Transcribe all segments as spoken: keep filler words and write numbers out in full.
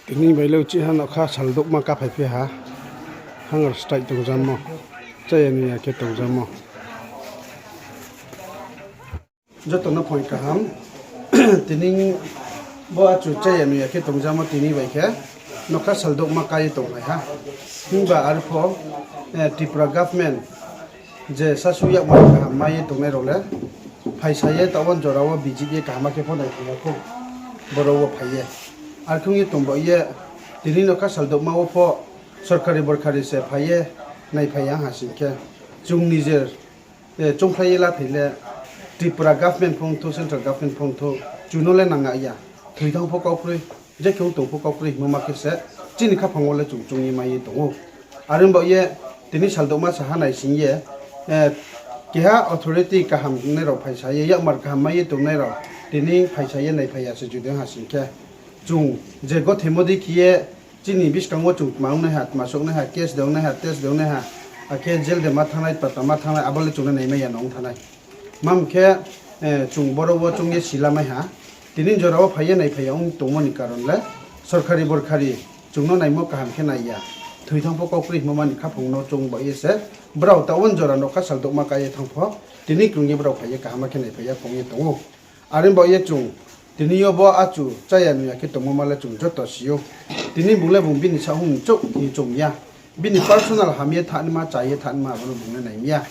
Tini bai le uchih ha nokha saldouhma kaphaiphi ha. Hunger strike tongjamo. Cháya nuya khe tongjamo. Joto no phone kaham. Tini bo achu cháya nuya khe tongjamo tini bai khe nokha saldouhma ka ye tonglai ha. Himba arpho, eh, Tripura government je sasu yakmar kaham mai ye tongnai rao le, phaisa ye taoh wo jora wo visit ye kaham khe pho nai phai ya khou, boro wo phai ye. Arkhong ye tong baoh ye, tini nokha saldouhma wo pho sorkari borkari se phai ye naiphai ya ha sing khe, chung nijer, eh, choungkhlai ye lathai le, Tripura government phongthou, central government phongthou, chung no le nang ya. Thoi thanng pho kau kroi, je khe ong tong pho kau kroi hingmo ma khe se, chini khaphang wo le chung choung ye mai ye tong ou. Are baoh ye, tini saldouhma saha nai sing ye, eh, keha authority kaham tongnai rao phaisa ye, yakmar kaham mai ye tongnai rao, tini phaisa ye naiphai ya se judi ha sing khe, chung je gothemo dei khe ye, chini buskang wo chung tma ong nai ha, tma souh nai ha, case de ong nai ha, test de ong nai ha, akhe jail de ma thanngnai, pata ma thanngnai, abo le chung le naimai ya no ong thanngnai. Mam khe, eh, chung boro wo choung ye sila mai ha. Tini jora wo phai ye naiphai ya ong tongmo ni karon le, sorkari borkari chung no naimo kaham khe nai ya. Thoi thanng pho kau kroi hingmo ma ni khaphang no choung baoh ye se, brao taoh wo jora nokha saldouhma ka ye thanng pho, tini krung ye brao phai ye kaham khe naiphai ya khong ye tong ou. Are baoh ye chung, tini yo bo achu cháya nuya khe tongmo ma le chung joto si ou. Tini bung le bung bini saohhung mchouh khe choung ya. Bini personal ham ye thanngnaima, chá ye thanngnaima, abo no bung le nai ya.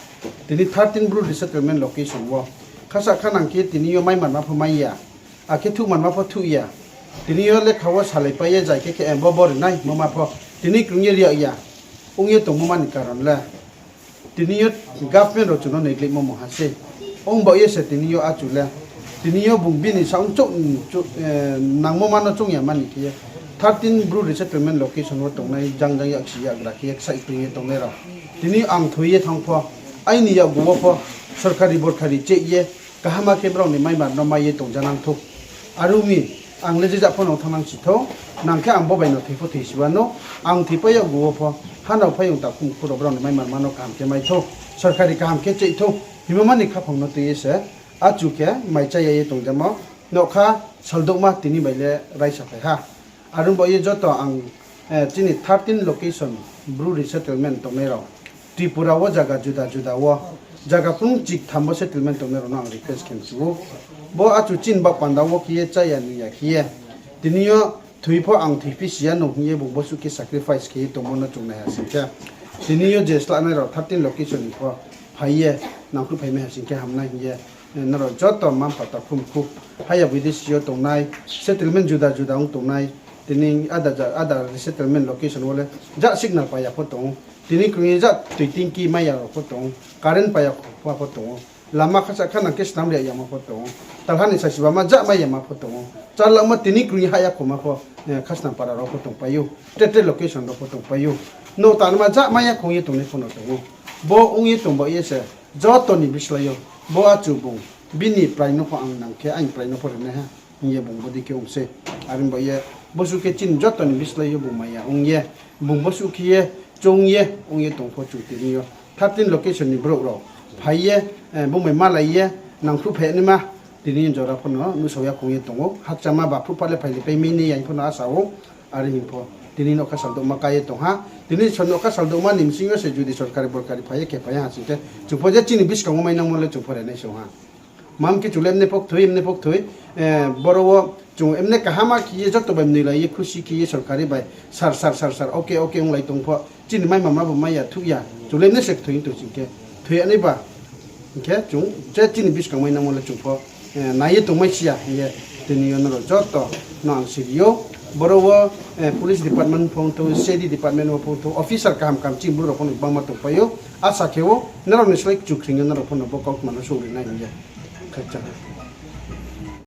Tini thirteen Bru resettlement location wo, khasa khanang khe tini yo mai manma pho mai ya, akhe thuh manma pho thuh ya. Tini yo lekha wo salaipai ye zai khe khe, eh, bo bo ri nai, mo ma pho. Tini krung ye ri ya. Ong ye tongmo ma ni karon le, tini yo government rao chung no neglect mo mungha se. Ong baoh ye se tini yo achu le. Tini yo bung bini saohhung mchouh, mchouh, eh, nangmo ma no choung ya mani khe ye, thirteen Bru resettlement location wo tongnai jang jang yaksi yagra khe ye ksaih kring ye tongnai rao. Tini ang thoi ye thanng pho, aini yakgu wo pho, sorkari borkari cheh ye, kaham khe brao ni maimar no mai ye tongjanang thou. Are ong mi, ang le je ja pho no thanngnang si thou, nang khe ang bo bai no thoi pho thoi si wa no, ang thoipai yakgu wo pho, hanao phaiyong takhum khu rao brao ni maimarma no kaham khe mai thou, sorkari kaham khe cheh thou, hingmo ma ni khaphang no tui ye se, achu khe mai chá ya ye tongjamo, nokha saldouhma tini bai le raisa phai ha. Are ong baoh ye joto ang, eh, chini thirteen location Bru resettlement tongnai rao, Tripura wo zaga juda juda wo, zaga krung chiktham wo settlement tongnai rao no ang request khe mchu ou. Bo achu chini baoh panda wo khe ye cháya nuya khe ye, tini yo thoi pho ang thoiphi si ya no hing ye bung bosuh khe sacrifice khe ye tongmo no chung nai ha sing khe, tini yo je slanai rao thirteen location ni pho phai ye nangkhruh phaimai ha sing khe hamnai hing ye, eh, nrao joto mma-mpha takhum khu, haya bidesi yo tongnai, settlement juda juda ong tongnai, tini ada ja-, ada resettlement location wo le ja signal pai ya pho tong ou, tini krung ye ja tui tingki mai ya rao pho tong ou, current pai ya pho tong ou, lama khasa khanang khe snam ri yama pho tong ou, talha ni sasibama ja mai yama pho tong ou, chalangma tini krung ye hah ya khoma pho, eh, Khasnam para rao pho tongpai ou, tre tre location rao pho tongpai ou, nouh tanma ja mai ya khong ye tongnai pho no tong ou. Bo ong ye tong baoh ye se, joto ni bislái yo, bo achu bung, bini prai no pho ang nang khe, aini prai no pho rinai ha, hing ye bung bodei khe ong se. Are ong baoh ye, bosuh khe chini joto ni bislái yo bung maya ong ye, bung bosuh khe ye, choung ye, ong ye tong pho chung tini yo thirteen location ni brouh rao phai ye, eh, bung bai malai ye, nangkhruh phai naima, tini jora pho no nuhsao ya khong ye tong ou. Hakchama baphruh pha le phai le pai mi ni yang pho no asa ou. Are hing pho, tini nokha saldouhma ka ye tong ha. Tini nokha saldouhma ni bsing yo se judi sorkari borkari phai ye khe phai ha sing khe, chung pho je chini buskang wo mainangmo le chung pho renai se ong ha. Mam khe chung le emne pho kthoi, emne pho kthoi, eh, boro wo chung emne kaham khe ye joto bai mnoilai ye khusi khe ye sorkari bai sar, sar, sar, sar, okay, okay onglai tong pho, chini maimarma bo mai ya thuh ya, chung le emne se kthoi tong sing khe, thoi ya nai ba, hing khe chung je chini buskang mainangmo le chung pho, eh, nai ye tongmai si ya hing ye, tini yo nrao joto no ang siri ou. Boro wo, eh, police department phongthou, C I D department wo phongthou, officer kaham kaham chini bru rao pho no gbangma tongpai ou. Asa khe ou, nrao ni slái kchukhring yo nrao pho no bo kautma no souhri nai hing ye. Khakchang.